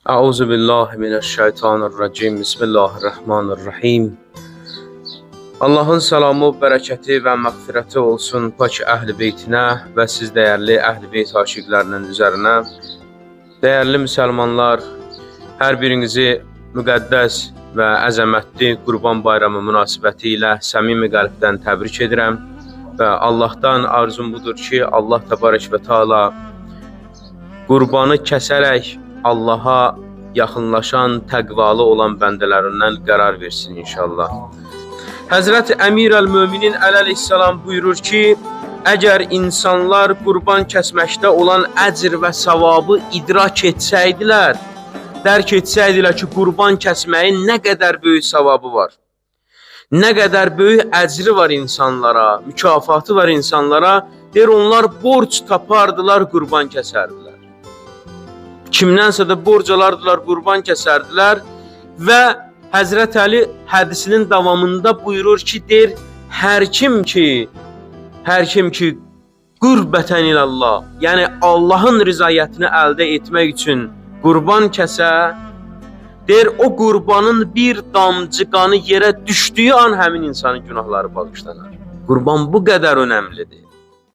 Euzu billahi mineşşeytanirracim. Bismillahirrahmanirrahim. Allahın salamı, bərəkəti və məğfirəti olsun pak əhl-i beytinə və siz dəyərli əhl-i beyt aşiqlərinin üzərinə. Dəyərli müsəlmanlar, hər birinizi müqəddəs və əzəmətli Qurban Bayramı münasibəti ilə səmimi qəlbdən təbrik edirəm və Allahdan arzum budur ki, Allah təbarək və taala qurbanı kəsərək Allaha yaxınlaşan, təqvalı olan bəndələrindən qərar versin inşallah. Həzrəti Əmir əl-Möminin əleyhissalam buyurur ki, əgər insanlar qurban kəsməkdə olan əcr və savabı idrak etsəydilər, dərk etsəydilər ki, qurban kəsməyin nə qədər böyük savabı var, nə qədər böyük əcri var insanlara, mükafatı var insanlara, deyir onlar borc tapardılar, qurban kəsərdilər. Kimdənsə də borc alardılar, qurban kəsərdilər və Həzrət Əli hədisinin davamında buyurur ki, deyir, hər kim ki qurbətən ilallah, yəni Allahın rizayətini əldə etmək üçün qurban kəsə, deyir, o qurbanın bir damcı qanı yerə düşdüyü an həmin insanın günahları bağışlanar. Qurban bu qədər önəmlidir.